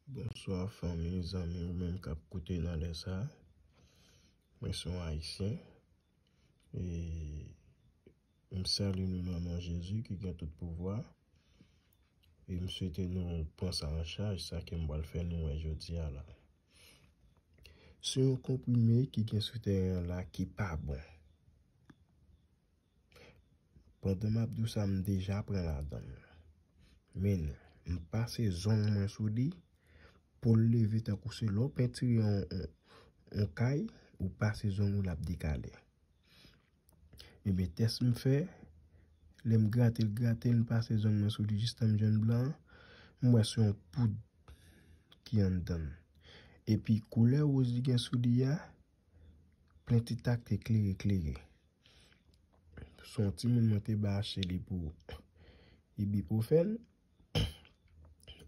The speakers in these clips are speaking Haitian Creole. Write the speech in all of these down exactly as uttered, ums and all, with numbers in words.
Bonswa fanmi, zanmi, ou menm k ap koute nan lè sa. Mwen se yon Ayisyen. E m salye nou nan non Jezi ki gen tout pouvwa. E m swete nou pran sa an chaj, sa ke m pral fè nou wè jodi a la. Se yon konprime ki gen sou teren an la ki pa bon. Pandan m ap di w sa, m deja pran ladan l. Men, m pase zong mwen sou li pou l leve tankou se lè w pentire yon, yon, yon kay, ou pase zong ou l ap dekale. Ebyen, tès m fè, lè m grate l, grate l, m pase zong mwen sou li jistan m jwenn blan an, m wè se yon poud ki anndan l. Epi koulè woz li gen sou li a, plen ti takte klere klere. Se yon timoun mwen te ba achte li pou ibuprofèn.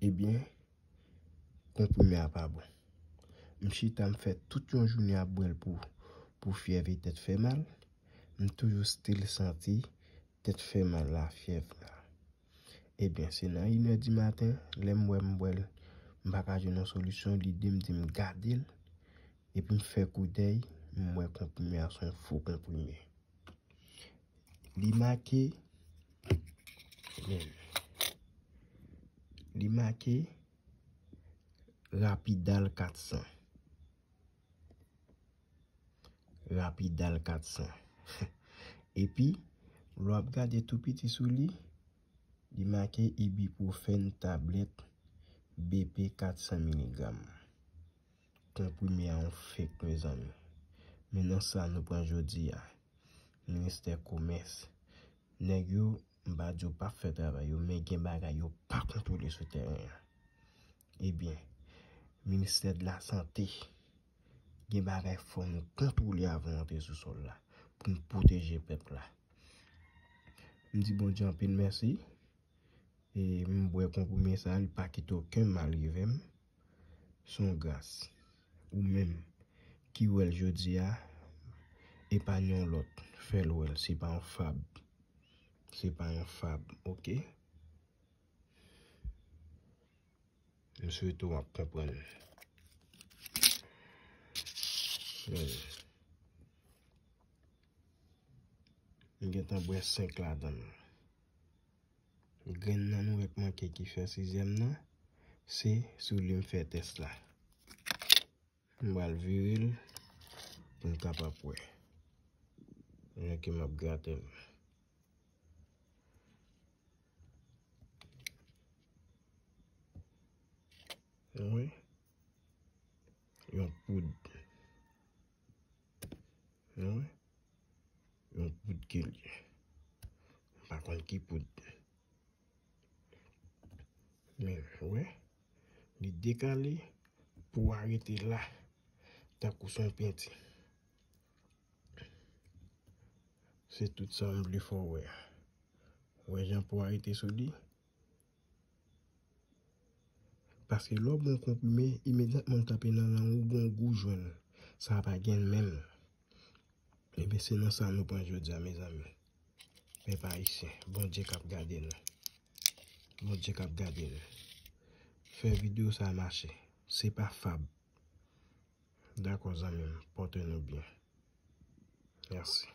Ebyen, konprime a pa bon. M chita, m fè tout yon jounen ap bwè l pou, pou fyèv e tèt fè mal. M toujou still santi tèt fè mal la, fyèv la. Ebyen, se nan inè di maten, lè m wè m bwè l, m pa ka jwenn yon solisyon, lide m di m gade l, epi m fè koudèy, m wè konprime a se yon fo konprime. Li make, men, li make Rapidal kat san. Rapidal kat san. Epi, lè w ap gade tou piti sou li, li make ibuprofèn tablèt B P kat san miligram. Konprime a yon fake, mezanmi. Men nan sa nou pran jodi a. Ministè komès. Nèg yo, m pa di yo p ap fè travay yo, men gen bagay yo pa kontwole sou teren an. Ebyen, ministè de la sante, gen bagay fò nou kontwole avan antre sou sòl la, pou n pwoteje pèp la. M di Bondye anpil mèsi. E m bwè konprime sa, li pa kite okenn mal rive m. Se yon gras. Ou menm ki wè l jodi a, epa yon lòt fè l wè l. Se pa yon fab. Se pa yon fab, oke? M swete w ap konprann. Men, m gentan bwè senk ladan l. Grenn nan nou wè k manke ki fè sizyèm nan, se sou li m fè tès la. M pral vire l pou n kapab wè. Jan ke m ap grate l. Wi. Yon poud. Wi. Yon poud ke l ye. M pa konn ki poud. Men, wè, li dekale pou arete la, tankou se yon penti. Se tout sa m vle fè w wè a. Wè jan pou arete sou li. Paske lè w bwè yon konprime, imedyatman l kanpe nan lang ou, gon gou jwenn. Sa pa gen menm. Ebyen, se nan sa nou pran jodi a, mezanmi. Pèp ayisyen, Bondye k ap gade nou. Bondye k ap gade nou. Fè videyo sa mache. Se pa fab. Dakò, zanmi m, pòte nou byen. Mèsi.